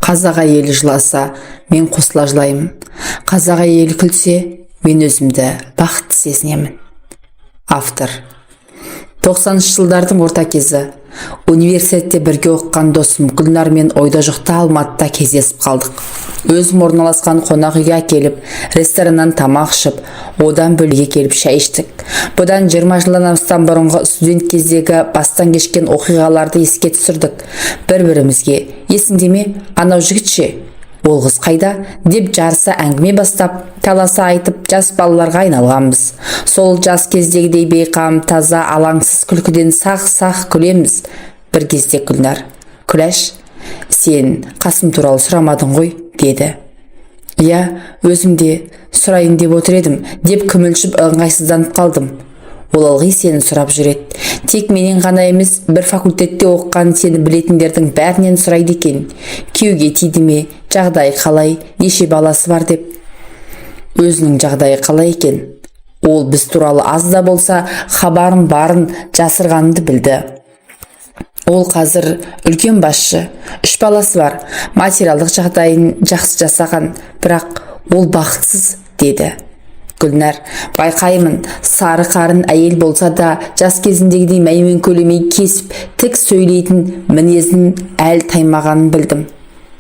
Қазақ әйелі жыласа, мен қосыла жылаймын. Қазақ әйелі күлсе, мен өзімді бақытты сезінемін. Автор. 90-шы жылдардың орта кезі. Университетте бірге оқыған досым Гүлнармен ойда жоқта Алматыда кездесіп қалдық. Өзім орналасқан қонақ үйге әкеліп, рестораннан тамақ ішіп, одан бөлмеге келіп шай іштік. Бұдан 20 жылдан астам бұрынғы студент кездегі бастан кешкен оқиғаларды еске түсірдік. Бір-бірімізге: «Есіңде ме, анау жігіт ше, ол қыз қайда?» деп жарыса әңгіме бастап, таласа айтып, жас балаларға айналғанбыз. Сол жас кездегідей бейқам, таза, алаңсыз күлкіден сақ-сақ күлеміз. Бір кезде Гүлнар: «Күләш, сен Қасым туралы сұрамадың ғой», – деді. «Иә, өзім де сұрайын деп отыр едім», – деп күмілжіп, ыңғайсызданып қалдым. «Ол ылғи сені сұрап жүреді. Тек менен ғана емес, бір факультетте оқыған, сені білетіндердің бәрінен сұрайды екен. Күйеуге тиді ме, жағдайы қалай, неше баласы бар деп». Өзінің жағдайы қалай екен? Ол біз туралы аз да болса хабарын барын жасырғанымды білді. Ол қазір үлкен басшы, үш баласы бар, материалдық жағдайын жақсы жасаған, бірақ ол бақытсыз, деді Гүлнар. Байқаймын, сары қарын әйел болса да, жас кезіндегідей мәймөңкелемей, кесіп тік сөйлейтін мінезін әлі таймағанын білдім.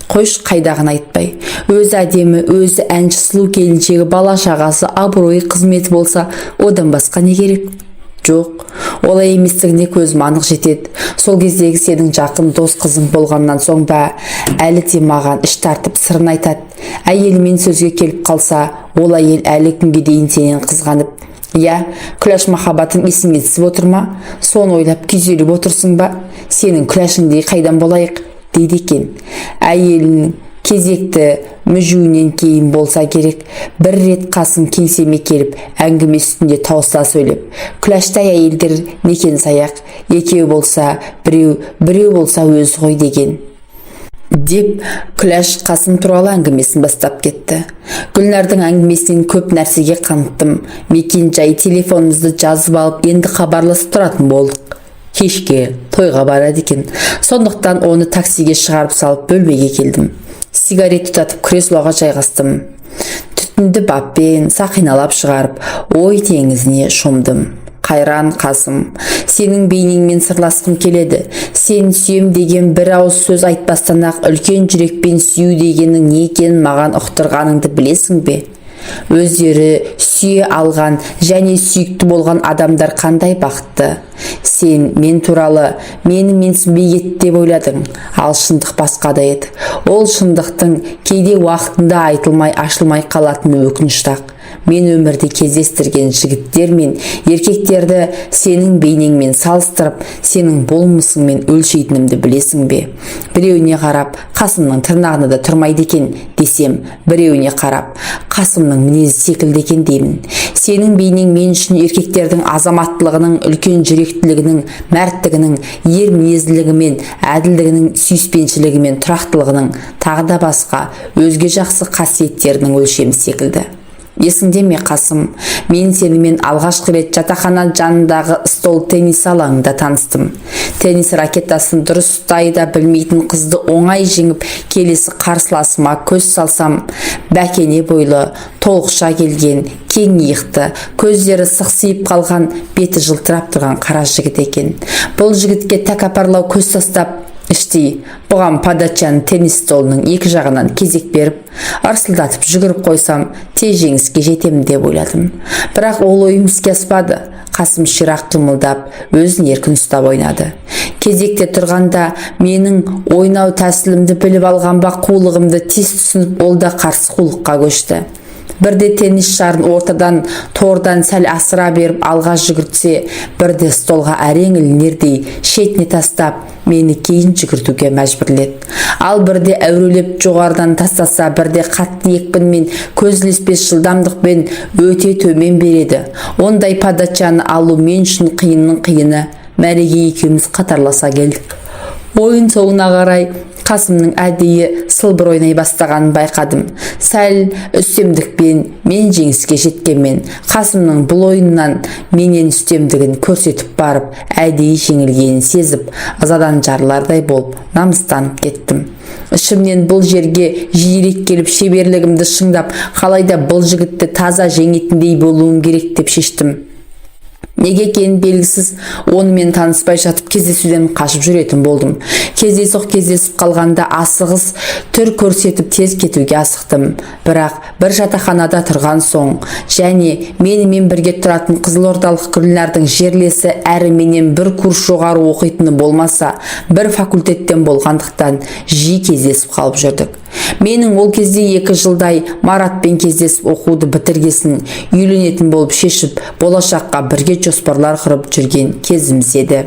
Қойшы, қайдағыны айтпай, өзі әдемі, өзі әнші, сұлу келіншегі, бала шағасы, абыройы, қызметі болса, одан басқа не керек? Жоқ, олай еместігіне көзім анық жетеді. Сол кездегі сенің жақын дос қызың болғаннан соң ба, әлі де маған іш тартып сырын айтады. Әйелімен сөзге келіп қалса, ол әйел әлі күнге дейін сенен қызғанып: «Иә, Күләш махаббатың есіңе түсіп отыр ма? Соны ойлап күйзеліп отырсың ба? Сенің Күләшіңдей қайдан болайық?» – дейді екен. Әйелінің кезекті мүжуінен кейін болса керек, бір рет Қасым кеңсеме келіп, әңгіме үстінде тауыса сөйлеп: «Күләштай әйелдер некен саяқ, екеу болса біреу, біреу болса өзі ғой деген», – деп Күләш Қасым туралы әңгімесін бастап кетті. Гүлнардың әңгімесінен көп нәрсеге қаныттым. Мекен жай, телефонымызды жазып алып, енді хабарласып тұратын болдық. Кешке тойға барады екен, сондықтан оны таксиге шығарып салып, бөлмеге келдім. Сигарет тұтатып, креслоға жайғастым. Түтінді баппен сақиналап шығарып, ой теңізіне шомдым. Қайран Қасым, сенің бейнеңмен сырласқым келеді. Сен сүйем деген бір ауыз сөз айтпастан ақ үлкен жүрекпен сүю дегеннің не екенін маған ұқтырғаныңды білесің бе? Өздері сүйе алған және сүйікті болған адамдар қандай бақытты! Сен мен туралы мені менсінбей кетті деп ойладың, ал шындық басқада еді. Ол шындықтың кейде уақытында айтылмай, ашылмай қалатыны өкінішті-ақ. Мен өмірде кездестірген жігіттер мен еркектерді сенің бейнеңмен салыстырып, сенің болмысыңмен өлшейтінімді білесің бе? Біреуіне қарап, «Қасымның тырнағына да тұрмайды екен» десем, біреуіне қарап, «Қасымның мінезі секілді екен» деймін. Сенің бейнең мен үшін еркектердің азаматтылығының, үлкен жүректілігінің, мәрттігінің, ер мінезділігі мен әділдігінің, сүйіспеншілігі мен тұрақтылығының, тағы да басқа өзге жақсы қасиеттерінің өлшемі секілді. Есіңде ме, Қасым, мен сенімен алғашқы рет жатақхана жанындағы стол теннис алаңында таныстым. Теннис ракеткасын дұрыс ұстай да білмейтін қызды оңай жеңіп, келесі қарсыласыма көз салсам, бәкене бойлы, толықша келген, кең иықты, көздері сықсиып қалған, беті жылтырап тұрған қара жігіт екен. Бұл жігітке тәкаппарлау көз тастап, іштей бұған подачаны теннис столының екі жағынан кезек беріп, ырсылдатып жүгіріп қойсам, тез жеңіске жетемін деп ойладым. Бірақ ол ойым іске аспады. Қасым ширақ қимылдап, өзін еркін ұстап ойнады. Кезекте тұрғанда менің ойнау тәсілімді біліп алған ба, қулығымды тез түсініп, ол да қарсы қулыққа көшті. Бірде теннис шарын ортадан тордан сәл асыра беріп алға жүгіртсе, бірде столға әрең ілінердей шетіне тастап, мені кейін жүгіртуге мәжбүрледі. Ал бірде әурелеп жоғарыдан тастаса, бірде қатты екпінмен, көз ілеспес жылдамдықпен өте төмен береді. Ондай подачаны алу мен үшін қиынның қиыны. Мәреге екеуміз қатарласа келдік. Ойын соңына қарай Қасымның әдейі сылбыр ойнай бастағанын байқадым. Сәл үстемдікпен мен жеңіске жеткенмен, Қасымның бұл ойыннан менен үстемдігін көрсетіп барып, әдейі жеңілгенін сезіп, ызадан жарылардай болып намыстанып кеттім. Ішімнен бұл жерге жиірек келіп, шеберлігімді шыңдап, қалайда бұл жігітті таза жеңетіндей болуым керек деп шештім. Неге екені белгісіз, онымен таныспай жатып кездесуден қашып жүретін болдым. Кездейсоқ кездесіп қалғанда асығыс түр көрсетіп, тез кетуге асықтым. Бірақ бір жатақханада тұрған соң және менімен бірге тұратын қызылордалық Гүлнардың жерлесі әрі менен бір курс жоғары оқитыны болмаса, бір факультеттен болғандықтан, жиі кездесіп қалып жүрдік. Менің ол кезде 2 жылдай Маратпен кездесіп, оқуды бітіргесін үйленетін болып шешіп, болашаққа бірге жоспарлар құрып жүрген кезіміз еді.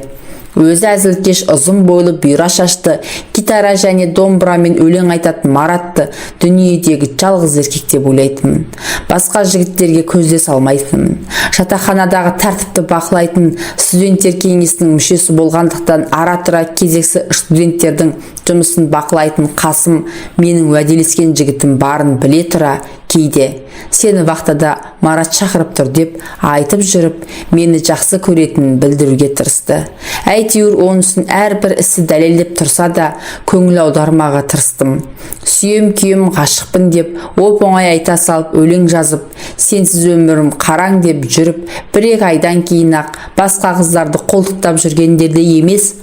Өзі әзілкеш, ұзын бойлы, бұйра шашты, гитара және домбырамен өлең айтатын Маратты дүниедегі жалғыз еркек деп ойлайтынмын. Басқа жігіттерге көз де салмайтынмын. Жатақханадағы тәртіпті бақылайтын студенттер кеңесінің мүшесі болғандықтан, ара-тұра кезекші студенттердің жұмысын бақылайтын Қасым менің уәделескен жігітім барын біле тұра, кейде «Сені вахтада Марат шақырып тұр» деп айтып жүріп, мені жақсы көретінін білдіруге тырысты. Әйтеуір, онысын әрбір ісі дәлелдеп тұрса да, көңіл аудармаға тырыстым. Сүйем, күйем, ғашықпын деп оп оңай айта салып, өлең жазып, «Сенсіз өмірім қараң» деп жүріп, 1-2 айдан кейін ақ басқа қыздарды қолтықтап жүргендердей емес,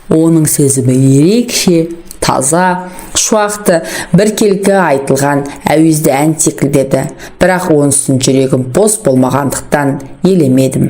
оның сезімі ерекше таза, шуақты, біркелкі айтылған әуезді ән секілді еді. Бірақ онысын жүрегім бос болмағандықтан елемедім.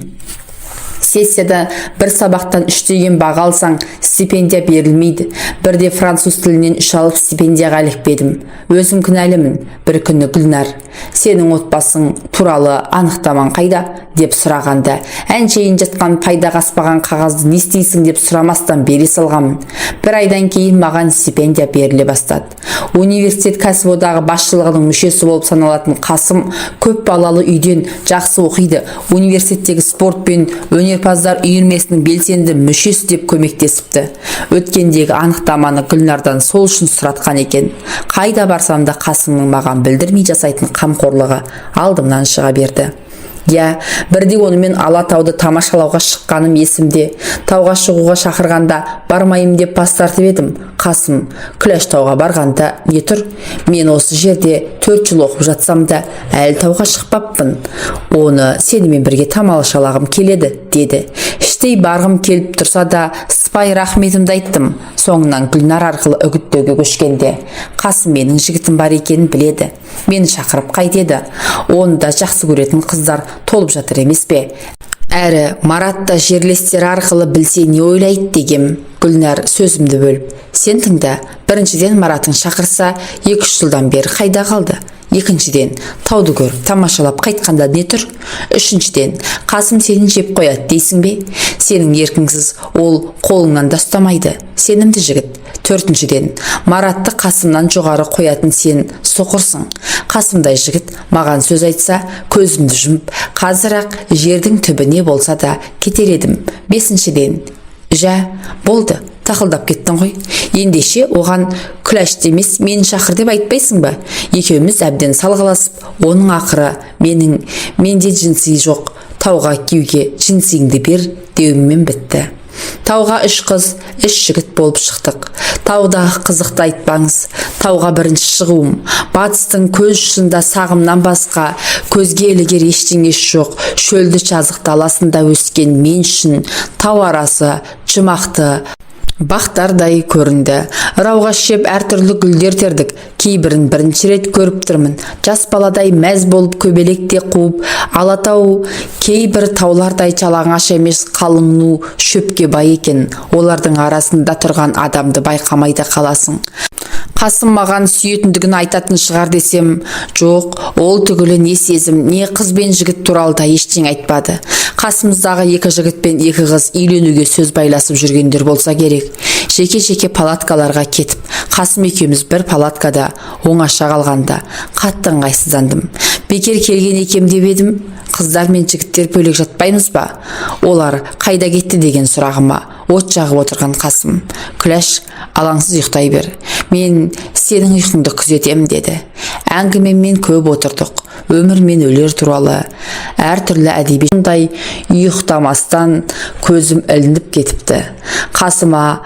Сессияда бір сабақтан 3 деген баға алсаң, стипендия берілмейді. Бірде француз тілінен 3 алып, стипендияға ілікпедім. Өзім кінәлімін. Бір күні Гүлнар: «Сенің отбасың туралы анықтамаң қайда?» – деп сұрағанда, әншейін жатқан, пайдаға аспаған қағазды не істейсің деп сұрамастан бере салғанмын. Бір айдан кейін маған стипендия беріле бастады. Университет кәсіподағы басшылығының мүшесі болып саналатын Қасым көп балалы үйден, жақсы оқиды, университеттегі спорт пен өнерпаздар үйірмесінің белсенді мүшесі деп көмектесіпті. Өткендегі анықтаманы Гүлнардан сол үшін сұратқан екен. Қайда барсам да, Қасымның маған білдірмей жасайтын қамқорлығы алдымнан шыға берді. Иә, бірде онымен Алатауды тамашалауға шыққаным есімде. Тауға шығуға шақырғанда бармайым деп бас тартып едім, Қасым: «Күләш, тауға барғанда не тұр? Мен осы жерде 4 жыл оқып жатсам да, әлі тауға шықпаппын. Оны сенімен бірге тамашалағым келеді», – деді. Іштей барғым келіп тұрса да, сыпайы рахметімді айттым. Соңынан Гүлнар арқылы үгіттеуге көшкенде, Қасым менің жігітім бар екенін біледі, мені шақырып қайтеді? Оны да жақсы көретін қыздар толып жатыр емес пе? Әрі Марат та жерлестері арқылы білсе, не ойлайды дегем, Гүлнар сөзімді бөліп: «Сен тыңда. Біріншіден, Маратың шақырса, 2-3 жылдан бері қайда қалды? Екіншіден, тауды көріп, тамашалап қайтқанда не тұр? Үшіншіден, Қасым сені жеп қояды дейсің бе? Сенің еркіңсіз ол қолыңнан да ұстамайды, сенімді жігіт. Төртіншіден, Маратты Қасымнан жоғары қоятын сен соқырсың. Қасымдай жігіт маған сөз айтса, көзімді жұмып, қазір ақ жердің түбіне болса да кетер едім. Бесіншіден, жә, болды, тақылдап кеттің ғой. Ендеше оған Күләшті емес, мені шақыр деп айтпайсың ба?» Екеуміз әбден салғыласып, оның ақыры менің «Менде джинсы жоқ, тауға киюге джинсиіңді бер» деуіммен бітті. Тауға үш қыз, үш жігіт болып шықтық. Таудағы қызықты айтпаңыз. Тауға бірінші шығуым. Батыстың көз ұшында сағымнан басқа көзге ілігер ештеңесі жоқ шөлді жазық даласында өскен мен үшін тау арасы жұмақты бақтардай көрінді. Рауға жеп, әртүрлі гүлдер тердік. Кейбірін бірінші рет көріп тұрмын. Жас баладай мәз болып, көбелек те қуып. Алатау кейбір таулардай жалаңаш емес, қалың ну шөпке бай екен. Олардың арасында тұрған адамды байқамай да қаласың. Қасым маған сүйетіндігін айтатын шығар десем, жоқ, ол түгілі не сезім, не қыз бен жігіт туралы да ештеңе айтпады. Қасымыздағы екі жігіт пен екі қыз үйленуге сөз байласып жүргендер болса керек. Жеке-жеке палаткаларға кетіп, Қасым екеуміз бір палаткада оңаша қалғанда қатты ыңғайсыздандым. Бекер келген екем деп едім. «Қыздар мен жігіттер бөлек жатпаймыз ба? Олар қайда кетті?» деген сұрағыма от жағып отырған Қасым: «Күләш, алаңсыз ұйықтай бер, мен сенің ұйқыңды күзетемін», – деді. Әңгімемен көп отырдық. Өмір мен өлер туралы, әртүрлі әдеби. Ұйықтамастан көзім ілініп кетіпті. Қасыма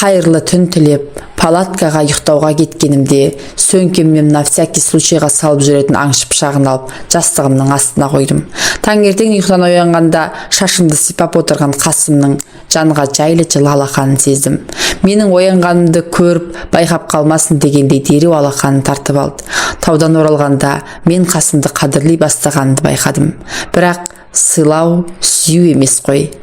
Қайырлы түн тілеп, палаткаға ұйықтауға кеткенімде, сөмкемнен на всякий случай ға салып жүретін аңшы пышағын алып, жастығымның астына қойдым. Таңертең ұйқыдан оянғанда, шашымды сипап отырған Қасымның жанға жайлы жылы алақанын сездім. Менің оянғанымды көріп, байқап қалмасын дегендей, дереу алақанын тартып алды. Таудан оралғанда мен Қасымды қадірлей бастағанымды байқадым. Бірақ сыйлау сүю емес қой.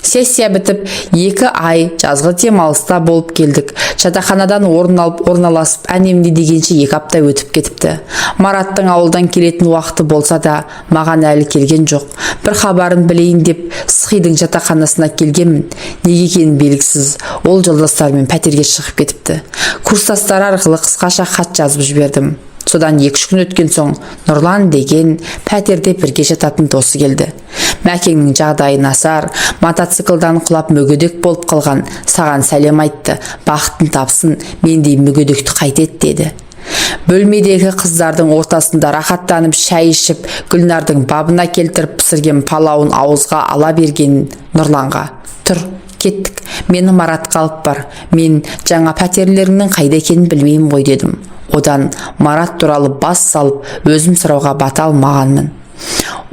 Сессия бітіп, 2 ай жазғы демалыста болып келдік. Жатақханадан орын алып, орналасып, әне-міне дегенше 2 апта өтіп кетіпті. Мараттың ауылдан келетін уақыты болса да, маған әлі келген жоқ. Бір хабарын білейін деп, СХИ-дің жатақханасына келгенмін. Неге екені белгісіз, ол жолдастарымен пәтерге шығып кетіпті. Курстастары арқылы қысқаша хат жазып жібердім. Содан 2-3 күн өткен соң Нұрлан деген пәтерде бірге жататын досы келді. «Мәкеңнің жағдайы нашар, мотоциклдан құлап, мүгедек болып қалған. Саған сәлем айтты, бақытын тапсын, мендей мүгедекті қайтеді», – деді. Бөлмедегі қыздардың ортасында рахаттанып шай ішіп, Гүлнардың бабына келтіріп пісірген палауын ауызға ала берген Нұрланға: «Тұр, кеттік, мені Маратқа алып бар, мен жаңа пәтерлеріңнің қайда екенін білмеймін ғой», – дедім. Одан Марат туралы бас салып өзім сұрауға бата алмағанмын.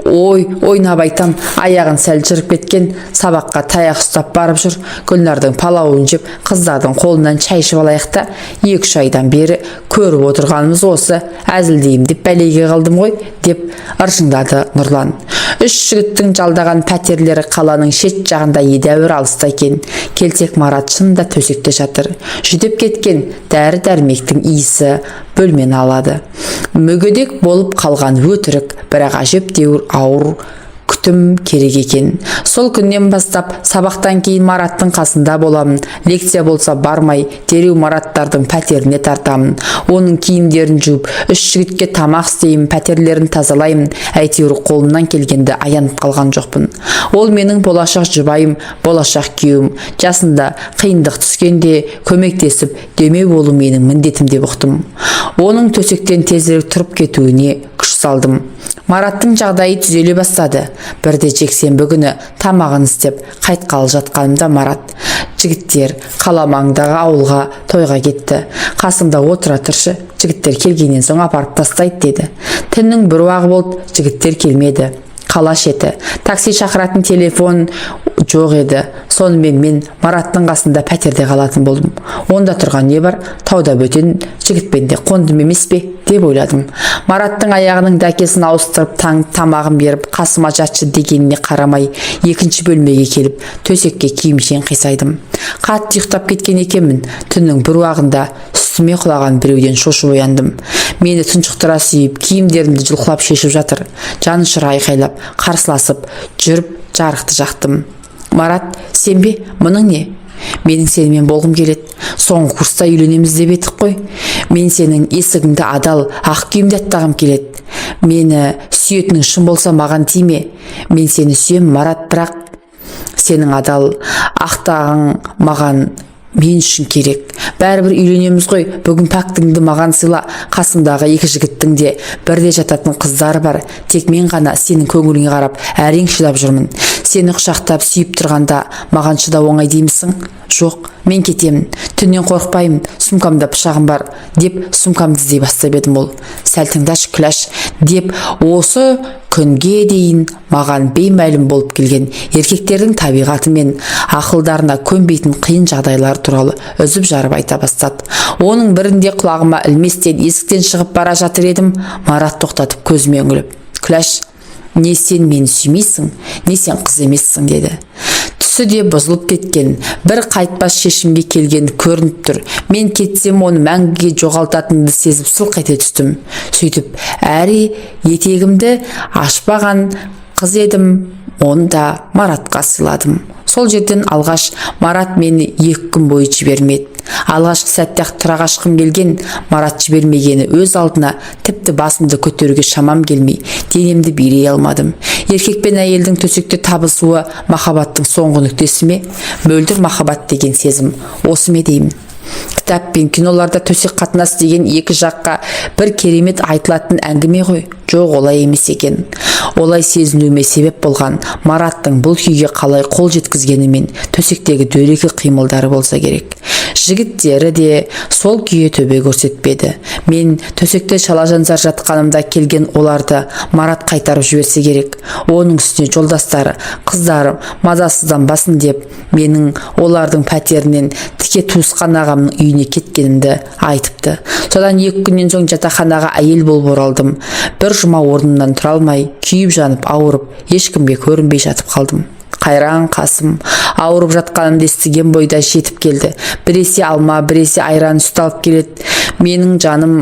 «Ой, ойнап айтам, аяғын сәл жырып кеткен, сабаққа таяқ ұстап барып жүр. Гүлнардың палауын жеп, қыздардың қолынан шай ішіп алайық та. 2-3 айдан бері көріп отырғанымыз осы, әзілдеймін деп бәлеге қалдым ғой», – деп ыржыңдады Нұрлан. Үш жігіттің жалдаған пәтерлері қаланың шет жағында, едәуір алыста екен. Келсек, Марат шынында төсекте жатыр. Жүдеп кеткен, дәрі дәрмектің иісі бөлмені алады. Мүгедек болып қалған өтірік, бірақ әжептәуір ауыр күтім керек екен. Сол күннен бастап сабақтан кейін Мараттың қасында боламын. Лекция болса, бармай, дереу Мараттардың пәтеріне тартамын. Оның киімдерін жуып, үш жігітке тамақ істеймін, пәтерлерін тазалаймын. Әйтеуір қолымнан келгенді аянып қалған жоқпын. Ол менің болашақ жұбайым, болашақ күйеуім. Жасында қиындық түскенде көмектесіп, демеу болу менің міндетім деп ұқтым. Оның төсектен тезірек тұрып кетуіне күш салдым. Мараттың жағдайы түзеле бастады. Бірде жексенбі күні тамағын істеп қайтқалы жатқанымда, Марат: «Жігіттер қала маңындағы ауылға тойға кетті, қасымда отыра тұршы, жігіттер келгеннен соң апарып тастайды», – деді. Түннің бір уағы болды, жігіттер келмеді. Қала шеті, такси шақыратын телефон жоқ еді. Сонымен мен Мараттың қасында пәтерде қалатын болдым. Онда тұрған не бар, тауда бөтен жігітпен де қондым емес пе деп ойладым. Мараттың аяғының дәкесін ауыстырып, таң тамағын беріп, қасыма жатшы дегеніне қарамай, екінші бөлмеге келіп, төсекке киімшең қисайдым. Қатты ұйықтап кеткен екенмін. Түннің бір уағында үстіме құлаған біреуден шошып ояндым. Мені тұншықтыра сүйіп, киімдерімді жұлқылап шешіп жатыр. Жанұшыра айқайлап, қарсыласып жүріп, жарықты жақтым. «Марат, сен бе? Мұның не? Менің сенімен болғым келеді. Соңғы курста үйленеміз деп едік қой. Мен сенің есігіңді адал ақ күйімде аттағым келеді. Мені сүйетінің шын болса, маған тиме. Мен сені сүйемін, Марат, бірақ сенің адал ақтағың маған, мен үшін керек. Бәрібір үйленеміз ғой. Бүгін пәктігіңді маған сыйла. Қасымдағы екі жігіттің де бірде жататын қыздары бар. Тек мен ғана сенің көңіліңе қарап әрең шыдап жүрмін. Сені құшақтап сүйіп тұрғанда маған шыдау оңай деймісің? Жоқ, мен кетемін. Түннен қорықпаймын, сумкамда пышағым бар», – деп сумкамды іздей бастап едім, ол: «Сәл тыңдашы, Күләш», – деп, осы күнге дейін маған беймәлім болып келген еркектердің табиғаты мен ақылдарына көнбейтін қиын жағдайлар туралы үзіп жарып айта бастады. Оның бірінде құлағыма ілместен есіктен шығып бара жатыр едім, Марат тоқтатып, көзіме үңіліп: «Күләш, не сен мені сүймейсің, не сен қыз емессің», – деді. Түсі де бұзылып кеткен, бір қайтпас шешімге келген көрініп тұр. Мен кетсем, оны мәңгіге жоғалтатынымды сезіп, сылқ ете түстім. Сөйтіп, әрі етегімді ашпаған қыз едім, оны да Маратқа сыйладым. Сол жерден алғаш Марат мені 2 күн бойы жібермеді. Алғашқы сәтте ақ тұра қашқым келген. Марат жібермегені өз алдына, тіпті басымды көтеруге шамам келмей, денемді билей алмадым. Еркек пен әйелдің төсекте табысуы махаббаттың соңғы нүктесі ме? Мөлдір махаббат деген сезім осы ме деймін. Кітап пен киноларда төсек қатынас деген екі жаққа бір керемет айтылатын әңгіме ғой. Жоқ, олай емес екен. Олай сезінуіме себеп болған Мараттың бұл күйге қалай қол жеткізгені мен төсектегі дөрекі қимылдары болса керек. Жігіттері де сол күйі төбе көрсетпеді. Мен төсекте шала-жансар жатқанымда келген оларды Марат қайтарып жіберсе керек. Оның үстіне жолдастары қыздарым мазасызданбасын деп, менің олардың пәтерінен тіке туысқан ағамның үйіне кеткенімді айтыпты. Содан 2 күннен соң жатақханаға әйел болып оралдым. Бір жұма орнымнан тұра алмай, күйіп-жанып ауырып, ешкімге көрінбей жатып қалдым. Қайран Қасым ауырып жатқанымды естіген бойда жетіп келді. Біресе алма, біресе айран, сүт алып келеді. Менің жаным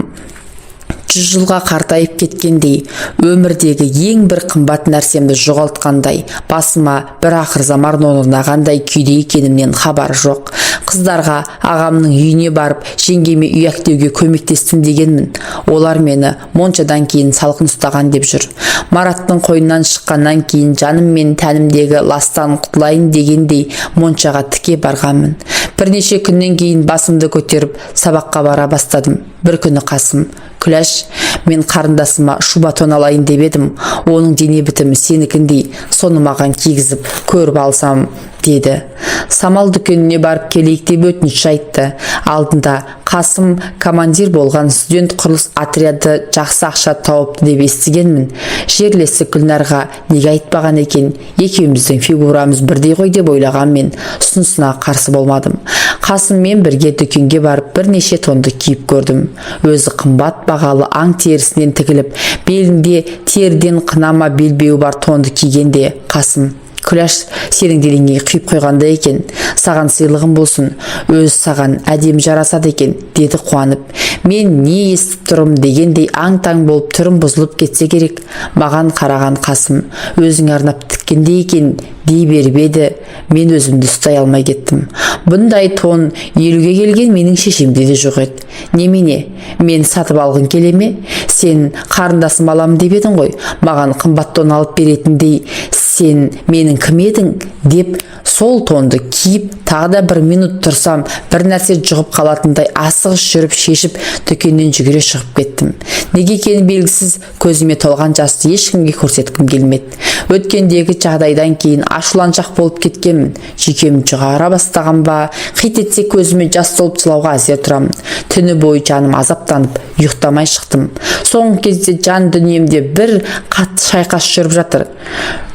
100 жылға қартайып кеткендей, өмірдегі ең бір қымбат нәрсемді жоғалтқандай, басыма бір ақыр заман орнағандай күйде екенімнен хабары жоқ. Қыздарға ағамның үйіне барып, жеңгеме үй әктеуге көмектестім дегенмін. Олар мені моншадан кейін салқын ұстаған деп жүр. Мараттың қойнынан шыққаннан кейін жаным мен тәнімдегі ластан құтылайын дегендей моншаға тіке барғанмын. Бірнеше күннен кейін басымды көтеріп сабаққа бара бастадым. Бір күні Қасым: «Күләш, мен қарындасыма шуба тон алайын деп едім, оның дене бітімі сенікіндей, соны маған кигізіп көріп алсам», – деді. Самал дүкеніне барып келейік деп өтініш айтты. Алдында Қасым командир болған студент құрылыс отряды жақсы ақша тауыпты деп естігенмін. Жерлесі Гүлнарға неге айтпаған екен, екеуміздің фигурамыз бірдей ғой деп ойлаған мен ұсынысына қарсы болмадым. Қасыммен бірге дүкенге барып, бірнеше тонды киіп көрдім. Өзі қымбат бағалы аң терісінен тігіліп, белінде теріден қынама белбеуі бар тонды кигенде Қасым: «Күләш, сенің денеңе құйып қойғандай екен, саған сыйлығым болсын, өзі саған әдемі жарасады екен», – деді қуанып. Мен не естіп тұрмын дегендей аң-таң болып, түрім бұзылып кетсе керек. Маған қараған Қасым: «Өзің арнап тіккендей екен», – дей беріп еді, мен өзімді ұстай алмай кеттім. Бұндай тон 50-ге келген менің шешемде де жоқ еді. «Немене, мен сатып алғың келе ме? Сен қарындасым аламын деп едің ғой, маған қымбат тон алып беретіндей сен менің кім едің?» – деп, сол тонды киіп тағы да бір минут тұрсам, бір нәрсе жұғып қалатындай асығыс жүріп шешіп, дүкеннен жүгіре шығып кеттім. Неге екені белгісіз, көзіме толған жасты ешкімге көрсеткім келмеді. Өткендегі жағдайдан кейін ашуланшақ болып кеткенмін. Жүйкем жұғара бастаған ба, қит етсе көзіме жас толып жылауға әзер тұрамын. Түні бойы жаным азаптанып, ұйықтамай шықтым. Соңғы кезде жан дүниемде бір қатты шайқас жүріп жатыр.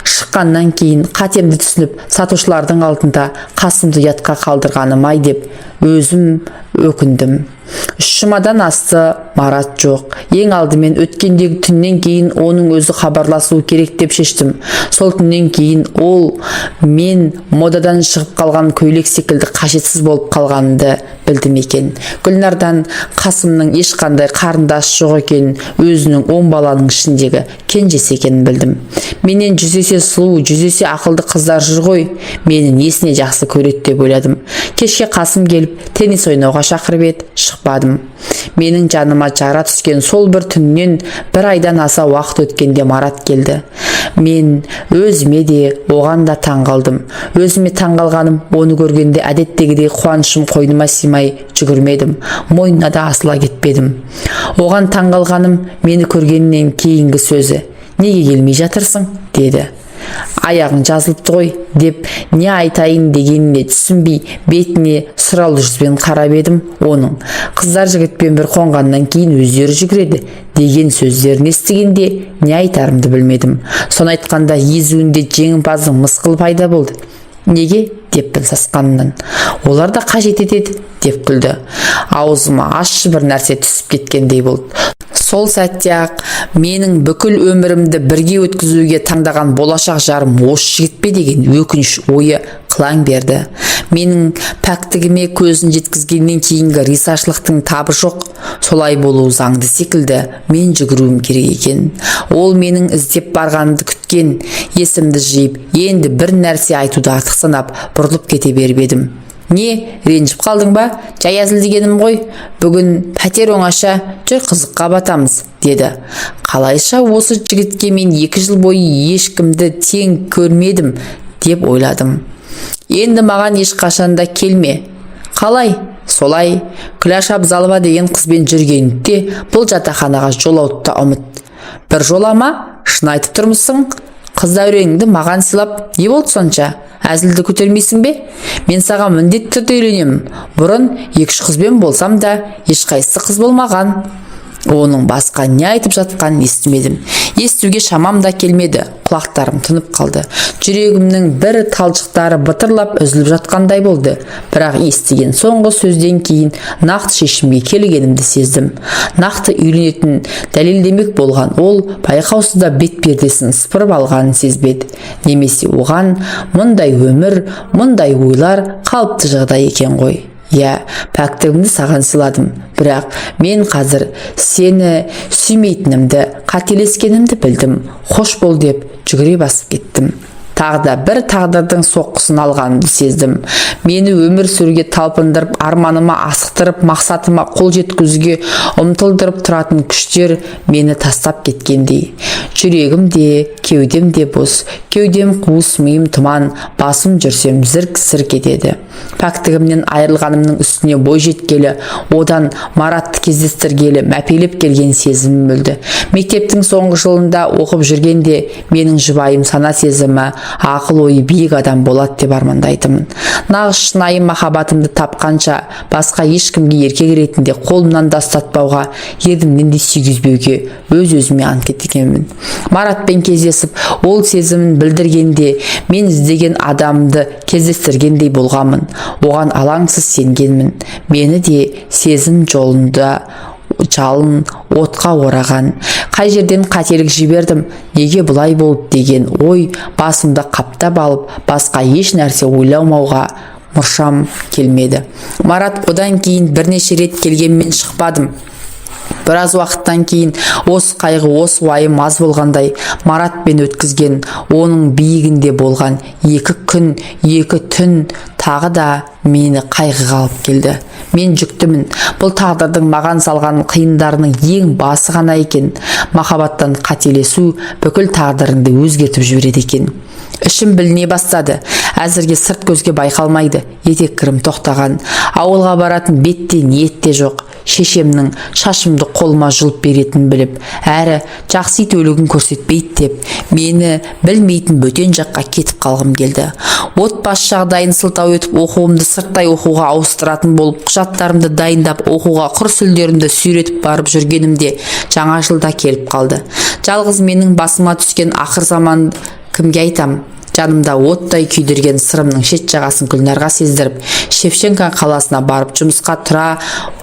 Шыққаннан кейін қатемді түсініп, сатушылардың алдында Қасымды ұятқа қалдырғаным ай деп өзім өкіндім. 3 жұмадан асты, Марат жоқ. Ең алдымен өткендегі түннен кейін оның өзі хабарласуы керек деп шештім. Сол түннен кейін ол мен модадан шығып қалған көйлек секілді қажетсіз болып қалғанымды білдім екен. Гүлнардан Қасымның ешқандай қарындасы жоқ екенін, өзінің 10 баланың ішіндегі кенжесі екенін білдім. Менен 100 есе сұлу, 100 есе ақылды қыздар жүр ғой, мені несіне жақсы көреді деп ойладым. Кешке Қасым келіп теннис ойнауға шақырып еді, шықпадым. Менің жаныма жара түскен сол бір түннен бір айдан аса уақыт өткенде Марат келді. Мен өзіме де, оған да таң қалдым. Өзіме таң қалғаным, оны көргенде әдеттегідей қуанышым қойныма сыймай жүгірмедім, мойнына да асыла кетпедім. Оған таң қалғаным, мені көргеннен кейінгі сөзі: «Неге келмей жатырсың?» – деді. «Аяғың жазылыпты ғой», – деп не айтайын дегеніне түсінбей, бетіне сұраулы жүзбен қарап едім, оның «Қыздар жігітпен бір қонғаннан кейін өздері жүгіреді» деген сөздерін естігенде не айтарымды білмедім. Соны айтқанда езуінде жеңімпаздың мысқылы пайда болды. «Неге?» – деппін сасқанымнан. «Олар да қажет етеді», – деп күлді. Аузыма ащы бір нәрсе түсіп кеткендей болды. Сол сәтте-ақ менің бүкіл өмірімді бірге өткізуге таңдаған болашақ жарым осы жігіт пе деген өкініш ойы қылаң берді. Менің пәктігіме көзін жеткізгеннен кейінгі ризашылықтың табы жоқ. Солай болуы заңды секілді, мен жүгіруім керек екен. Ол менің іздеп барғанымды күткен. Есімді жиып, енді бір нәрсе айтуды артық санап, бұрылып кете беріп едім: «Не, ренжіп қалдың ба? Жай әзілдегенім ғой. Бүгін пәтер оңаша, жүр, қызыққа батамыз», – деді. Қалайша осы жігітке мен 2 жыл бойы ешкімді тең көрмедім деп ойладым. «Енді маған ешқашан да келме». «Қалай?» «Солай. Күләш Абзалова деген қызбен жүргенде бұл жатақханаға жолауды да ұмыт». «Бір жола ма? Шын айтып тұрмысың? Қыз дәуреніңді маған сыйлап не болды сонша? Әзілді көтермейсің бе? Мен саған міндетті түрде үйленемін. Бұрын екі-үш қызбен болсам да, ешқайсысы қыз болмаған. Оның басқа не айтып жатқанын естімедім. Естуге шамам да келмеді. Құлақтарым тынып қалды. Жүрегімнің бір талшықтары бытырлап үзіліп жатқандай болды. Бірақ естіген соңғы сөзден кейін нақты шешімге келгенімді сездім. Нақты үйленетін дәлелдемек болған ол байқаусызда бет пердесін сыпырып алғанын сезбеді. Немесе оған мұндай өмір, мұндай ойлар қалыпты жағдай екен ғой. Иә, пәктігімді саған сыйладым, бірақ мен қазір сені сүймейтінімді, қателескенімді білдім. Қош бол деп жүгіре басып кеттім. Тағы да бір тағдырдың соққысын алғанымды сездім. Мені өмір сүруге талпындырып, арманыма асықтырып, мақсатыма қол жеткізуге ұмтылдырып тұратын күштер мені тастап кеткендей. Жүрегім де, кеудем де бос, кеудем қуыс, миым тұман, басым жүрсем зірк-зірк етеді. Пәктігімнен айырылғанымның үстіне бой жеткелі, одан Маратты кездестіргелі мәпелеп келген сезімім өлді. Мектептің соңғы жылында оқып жүргенде менің жұбайым сана сезімі, ақыл ойы биік адам болады деп армандайтынмын. Нағыз шынайы махаббатымды тапқанша басқа ешкімге еркек ретінде қолымнан да ұстатпауға, ернімнен де сүйгізбеуге өз-өзіме ант еткенмін. Маратпен кездесіп, ол сезімін білдіргенде мен іздеген адамды кездестіргендей болғанмын. Оған алаңсыз сенгенмін. Мені де сезім жолында жалын отқа ораған. Қай жерден қателік жібердім, неге бұлай болды деген ой басымды қаптап алып, басқа еш нәрсе ойламауға мұршам келмеді. Марат одан кейін бірнеше рет келгенмен шықпадым. Біраз уақыттан кейін осы қайғы, осы уайым аз болғандай, Маратпен өткізген, оның биігінде болған 2 күн, 2 түн тағы да мені қайғыға алып келді. Мен жүктімін. Бұл тағдырдың маған салған қиындарының ең басы ғана екен. Махаббаттан қателесу бүкіл тағдырыңды өзгертіп жібереді екен. Ішім біліне бастады. Әзірге сырт көзге байқалмайды. Етек кірім тоқтаған. Ауылға баратын бетте ниет те жоқ. Шешемнің шашымды қолыма жұлып беретінін біліп, әрі жақсы ит өлігін көрсетпейді деп, мені білмейтін бөтен жаққа кетіп қалғым келді. Отбасы жағдайын сылтау етіп, оқуымды сырттай оқуға ауыстыратын болып, құжаттарымды дайындап, оқуға құр сүлдерімді сүйретіп барып жүргенімде жаңа жылда келіп қалды. Жалғыз менің басыма түскен ақыр заман кімге айтам? Жанымда оттай күйдірген сырымның шет жағасын Гүлнарға сездіріп, Шевченко қаласына барып жұмысқа тұра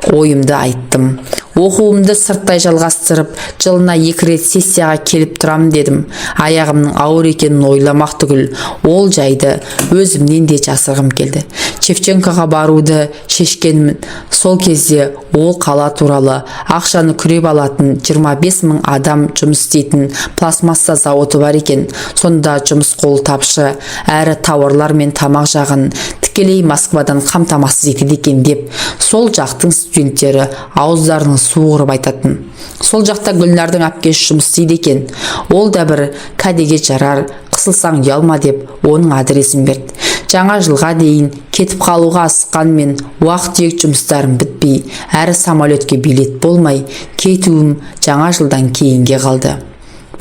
ойымды айттым. Оқуымды сырттай жалғастырып, жылына 2 рет сессияға келіп тұрам дедім. Аяғымның ауыр екенін ойламақ түгіл, ол жайды өзімнен де жасырғым келді. Шевченкоға баруды шешкенмін. Сол кезде ол қала туралы ақшаны күреп алатын 25 мың адам жұмыс істейтін пластмасса зауыты бар екен. Сонда жұмыс қолы тапшы, әрі тауарлар мен тамақ жағын тікелей Москвадан қамтамасыз етеді екен деп сол жақтың студенттері ауыздарының суы құрып айтатын. Сол жақта Гүлнардың әпкесі жұмыс істейді екен. Ол да бір кәдеге жарар, қысылсаң ұялма деп оның адресін берді. Жаңа жылға дейін кетіп қалуға асыққанмен уақ-түйек жұмыстарым бітпей, әрі самолетке билет болмай, кетуім жаңа жылдан кейінге қалды.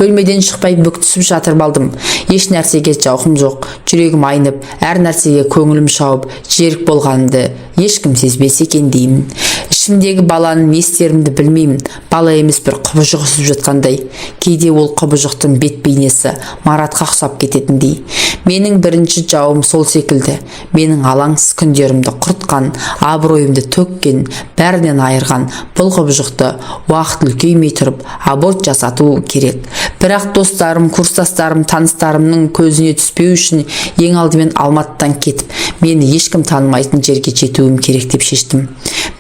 Бөлмеден шықпай бүк түсіп жатырып алдым. Еш нәрсеге жауқым жоқ, жүрегім айнып, әр нәрсеге көңілім шауып, жерік болғанымды ешкім сезбесе екен деймін. Ішімдегі баланың не істерімді білмеймін. Бала емес, бір құбыжық үсіп жатқандай. Кейде ол құбыжықтың бет бейнесі Маратқа ұқсап кететіндей. Менің бірінші жауым сол секілді. Менің алаңсыз күндерімді құртқан, абыройымды төккен, бәрінен айырған бұл құбыжықты уақыт үлкеймей тұрып аборт жасату керек. Бірақ достарым, курстастарым, таныстарымның көзіне түспеу үшін ең алдымен Алматыдан кетіп, мені ешкім танымайтын жерге жетуім керек деп шештім.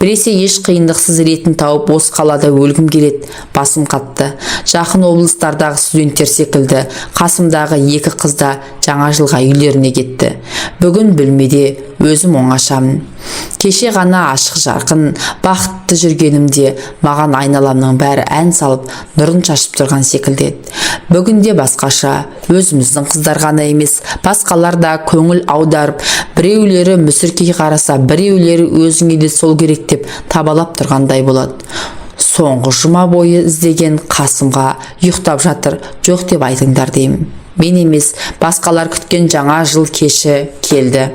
Біресе еш қиындықсыз ретін тауып, осы қалада өлгім келеді, басым қатты. Жақын облыстардағы студенттер секілді қасымдағы 2 қыз да жаңа жылға үйлеріне кетті. Бүгін бөлмеде өзім оңашамын. Кеше ғана ашық жарқын, бақытты жүргенімде маған айналамның бәрі ән салып, нұрын шашып тұрған секілді еді. Бүгінде басқаша, өзіміздің қыздар ғана емес, басқалар да көңіл аударып, біреулері мүсіркей қараса, біреулері өзіңе де сол керек деп табалап тұрғандай болады. Соңғы жұма бойы іздеген Қасымға ұйықтап жатыр, жоқ деп айтыңдар деймін. Мен емес, басқалар күткен жаңа жыл кеші келді.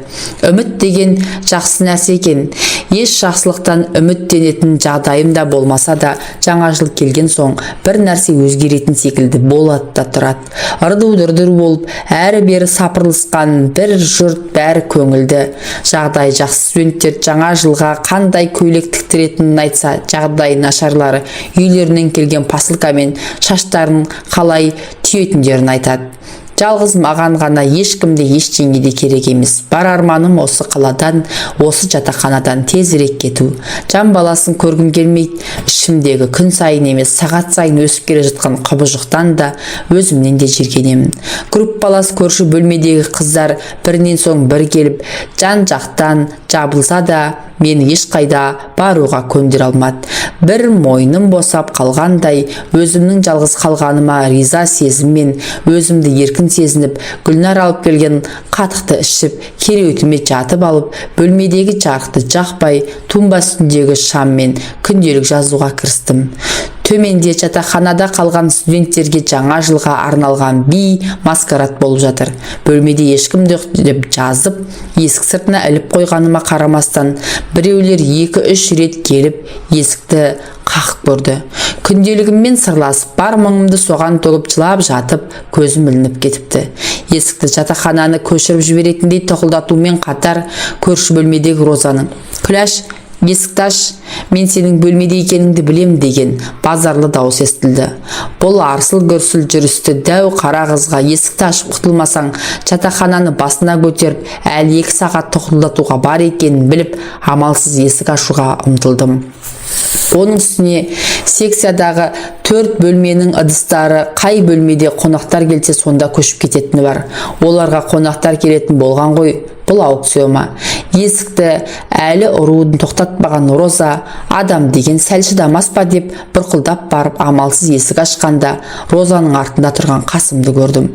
Үміт деген жақсы нәрсе екен. Еш жақсылықтан үміттенетін жағдайым да болмаса да, жаңа жыл келген соң бір нәрсе өзгеретін секілді болады да тұрады. Ырду-дырду болып, әрі-бері сапырылысқан бір жұрт, бәрі көңілді. Жағдайы жақсы студенттер жаңа жылға қандай көйлек тіктіретінін айтса, жағдайы нашарлары үйлерінен келген посылкамен шаштарын қалай түйетіндерін айтады. Жалғыз маған ғана ешкім де, ештеңе де керек емес. Бар арманым — осы қаладан, осы жатақханадан тезірек кету. Жан баласын көргім келмейді. Ішімдегі күн сайын емес, сағат сайын өсіп келе жатқан құбыжықтан да, өзімнен де жиіркенемін. Группалас көрші бөлмедегі қыздар бірінен соң бірі келіп, жан жақтан жабылса да, мені ешқайда баруға көндіре алмады. Бір мойным босап қалғандай, өзімнің жалғыз қалғаныма риза сезіммен, өзімді еркін сезініп, Гүлнар алып келген қатықты ішіп, кереуетіме жатып алып, бөлмедегі жарықты жақпай, тумба үстіндегі шаммен күнделік жазуға кірістім. Төменде жатақханада қалған студенттерге жаңа жылға арналған би маскарад болып жатыр. Бөлмеде ешкім жоқ деп жазып, есік сыртына іліп қойғаныма қарамастан, біреулер екі-үш рет келіп, есікті қағып көрді. Күнделігіммен сырласып, бар мұңымды соған төгіп, жылап жатып, көзім ілініп кетіпті. Есікті жатақхананы көшіріп жіберетіндей тоқылдатумен қатар, көрші бөлмедегі Розаның: «Күләш, есікті аш, мен сенің бөлмеде екеніңді білем», — деген базарлы дауыс естілді. Бұл арсыл-гүрсіл жүрісті дәу қара қызға есікті ашып құтылмасаң, жатақхананы басына көтеріп, әлі 2 сағат тоқылдатуға бар екенін біліп, амалсыз есік ашуға ұмтылдым. Оның үстіне секциядағы төрт бөлменің ыдыстары қай бөлмеде қонақтар келсе, сонда көшіп кететіні бар. Оларға қонақтар келетін болған ғой, бұл аукцион ма? Есікті әлі ұруын тоқтатпаған Роза адам деген сәл шыдамас па деп, бұрқылдап барып, амалсыз есік ашқанда, Розаның артында тұрған Қасымды көрдім.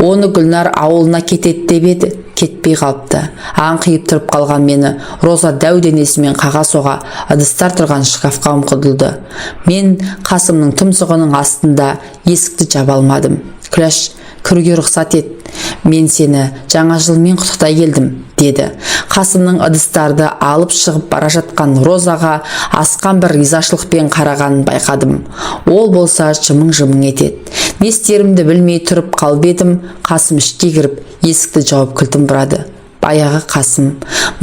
Оны Гүлнар ауылына кетеді деп еді, кетпей қалыпты. Аңқиып тұрып қалған мені Роза дәу денесімен қаға соға, ыдыстар тұрған шкафқа ұмтылды. Мен Қасымның тұмсығының астында есікті жаба алмадым. «Күләш, кіруге рұқсат ет, мен сені жаңа жылмен құттықтай келдім», — деді. Қасымның ыдыстарды алып шығып бара жатқан Розаға асқан бір ризашылықпен қарағанын байқадым. Ол болса жымың-жымың етеді. Не істерімді білмей тұрып қалып едім, Қасым ішке кіріп, есікті жауып, кілтін бұрады. Баяғы Қасым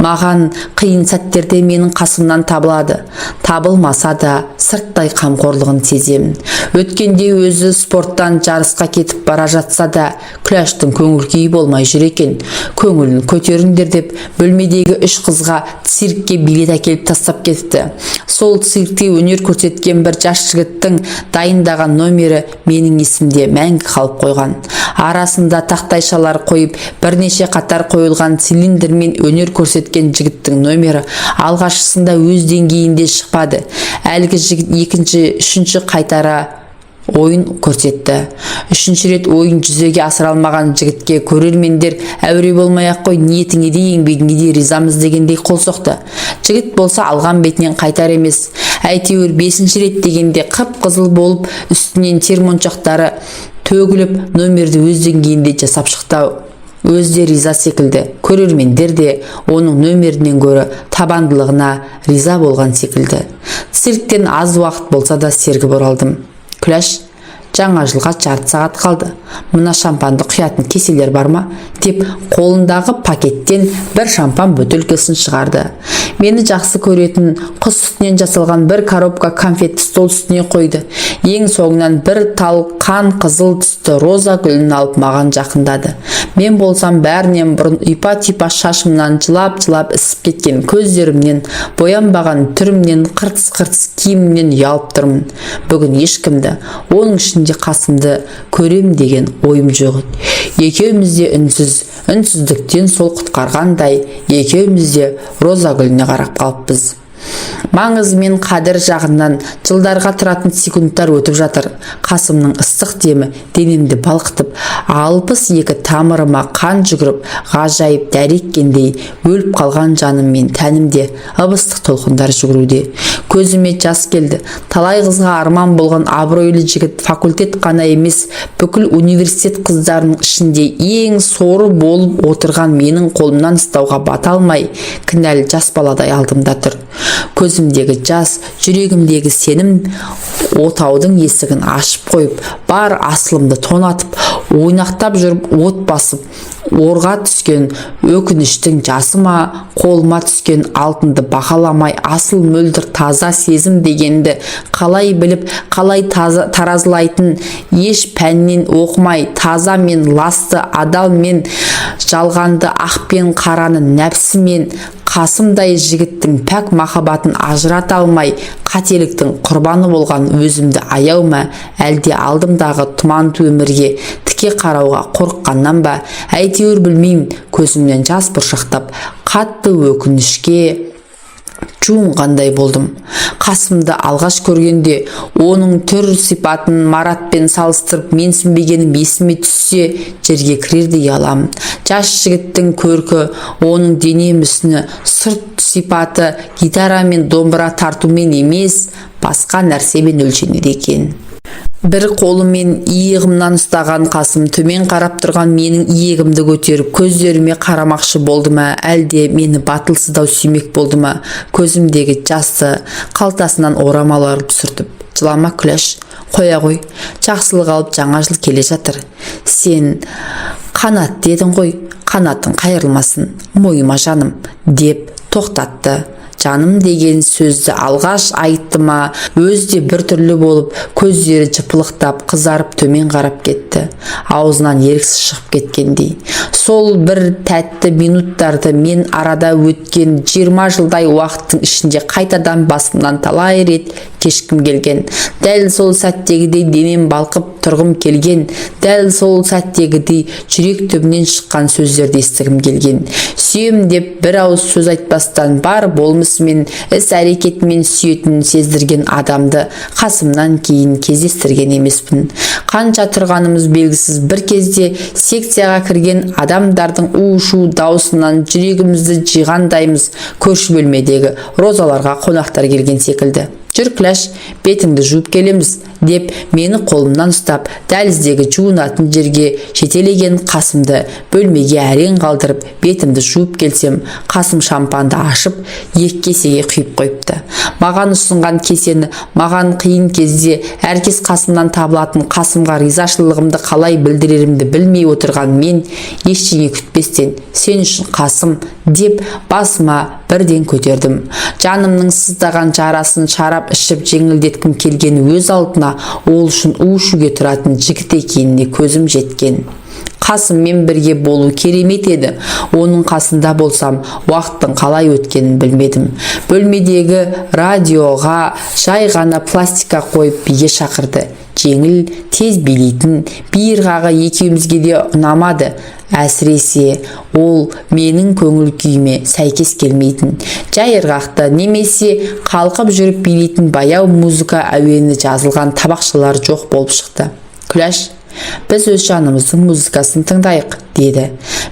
маған қиын сәттерде менің қасымнан табылады. Табылмаса да, сырттай қамқорлығын сеземін. Өткенде өзі спорттан жарысқа кетіп бара жатса да, «Күләштің көңіл күйі болмай жүр екен, көңілін көтеріңдер», — деп, бөлмедегі үш қызға циркке билет әкеліп тастап кетті. Сол циркте өнер көрсеткен бір жас жігіттің дайындаған номері менің есімде мәңгі қалып қойған. Арасында тақтайшалар қойып, бірнеше қатар қойылған цилиндрмен өнер көрсеткен жігіттің номері алғашқысында өз деңгейінде шықпады. Әлгі жігіт екінші, үшінші қайтара ойын көрсетті. Үшінші рет ойын жүзеге асыра алмаған жігітке көрермендер «Әуре болмай ақ қой, ниетіңе де, еңбегіңе де ризамыз» дегендей қол соқты. Жігіт болса алған бетінен қайтар емес. Әйтеуір бесінші рет дегенде қып қызыл болып, үстінен тер моншақтары төгіліп, номерді өз деңгейінде жасап шықты. Өзі де риза секілді, көрермендер де оның нөмерінен гөрі табандылығына риза болған секілді. Цирктен аз уақыт болса да сергіп оралдым. «Күләш, жаңа жылға жарты сағат қалды, мына шампанды құятын кеселер бар ма?» — деп, қолындағы пакеттен бір шампан бөтелкесін шығарды. Мені жақсы көретін құс сүтінен жасалған бір коробка конфетті стол үстіне қойды. Ең соңынан бір тал қан қызыл түсті роза гүлін алып, маған жақындады. Мен болсам бәрінен бұрын ұйпа-тұйпа шашымнан, жылап-жылап ісіп кеткен көздерімнен, боянбаған түрімнен, қыртыс-қыртыс киімімнен ұялып тұрмын. Бүгін ешкімді, оның ішінде Қасымды көрем деген ойым жоқ еді. Екеуміз де үнсіз, үнсіздіктен сол құтқарғандай, екеуміз де роза гүліне қарап қалыппыз. Маңызы мен қадір жағынан жылдарға тұратын секундтар өтіп жатыр. Қасымның ыстық демі денемді балқытып, 62 тамырыма қан жүгіріп, ғажайып дәреккендей өліп қалған жаным мен тәнімде ып-ыстық толқындар жүгіруде. Көзіме жас келді. Талай қызға арман болған абыройлы жігіт факультет қана емес, бүкіл университет қыздарының ішінде ең соры болып отырған менің қолымнан ұстауға бата алмай, кінәлі жас баладай алдымда тұр. Көзімдегі жас, жүрегімдегі сенім отаудың есігін ашып қойып, бар асылымды тонатып, ойнақтап жүріп от басып, орға түскен өкініштің жасы ма, қолыма түскен алтынды бағаламай, асыл мөлдір таза сезім дегенді қалай біліп, қалай таза, таразылайтын еш пәннен оқымай, таза мен ласты, адал мен жалғанды, ақ пен қараны, нәпсі мен Қасымдай жігіттің пәк махаббатын ажырата алмай, қателіктің құрбаны болған өзімді аяу ма, әлде алдымдағы тұманды өмірге тіке қарауға қорыққаннан ба, әйтеуір білмеймін, көзімнен жас бұршақтап, қатты өкінішке жуынғандай болдым. Қасымды алғаш көргенде оның түр сипатын Маратпен салыстырып менсінбегенім есіме түссе, жерге кірердей ұяламын. Жас жігіттің көркі, оның дене мүсіні, сырт сипаты гитара мен домбыра тартумен емес, басқа нәрсемен өлшенеді екен. Бір қолымен иығымнан ұстаған Қасым төмен қарап тұрған менің иегімді көтеріп, көздеріме қарамақшы болды ма, әлде мені батылсыздау сүймек болды ма, көзімдегі жасты қалтасынан орамал алып сүртіп: «Жылама, Күләш, қоя ғой, жақсылық алып жаңа жыл келе жатыр. Сен қанатты едің ғой, қанатың қайырылмасын, мойыма, жаным», – деп тоқтатты. Жаным деген сөзді алғаш айтты ма, өзі де біртүрлі болып, көздері жыпылықтап қызарып, төмен қарап кетті. Аузынан еріксіз шығып кеткендей. Сол бір тәтті минуттарды мен арада өткен 20 жылдай уақыттың ішінде қайтадан басымнан талай рет кешкім келген. Дәл сол сәттегідей денем балқып тұрғым келген. Дәл сол сәттегідей жүрек түбінен шыққан сөздерді естігім келген. Сүйем деп бір ауыз сөз айтпастан, бар болмысымен, іс әрекетімен сүйетінін сездірген адамды Қасымнан кейін кездестірген емеспін. Қанша тұрғанымыз белгісіз, бір кезде секцияға кірген адамдардың у шу даусынан жүрегімізді жиғандаймыз. Көрші бөлмедегі Розаларға қонақтар келген секілді. «Жүр, Күләш, бетіңді жуып келеміз», – деп мені қолымнан ұстап, дәліздегі жуынатын жерге жетелеген Қасымды бөлмеге әрең қалдырып, бетімді жуып келсем, Қасым шампанды ашып, екі кесеге құйып қойыпты. Маған ұсынған кесені. Маған қиын кезде әркез қасымнан табылатын Қасымға ризашылығымды қалай білдірерімді білмей отырған мен ештеңе күтпестен: «Сен үшін, Қасым», – деп басыма бірден көтердім. Жанымның сыздаған жарасын шарап ішіп жеңілдеткім келген өз алдына, ол үшін у ішуге тұратын жігіт екеніне көзім жеткен. Қасыммен бірге болу керемет еді. Оның қасында болсам, уақыттың қалай өткенін білмедім. Бөлмедегі радиоға жай ғана пластика қойып, биге шақырды. Жеңіл, тез билейтін би ырғағы екеумізге де ұнамады. Әсіресе ол менің көңіл күйіме сәйкес келмейтін. Жай ырғақты немесе қалқып жүріп билейтін баяу музыка әуені жазылған табақшалар жоқ болып шықты. «Күләш, біз өз жанымыздың музыкасын тыңдайық», – деді.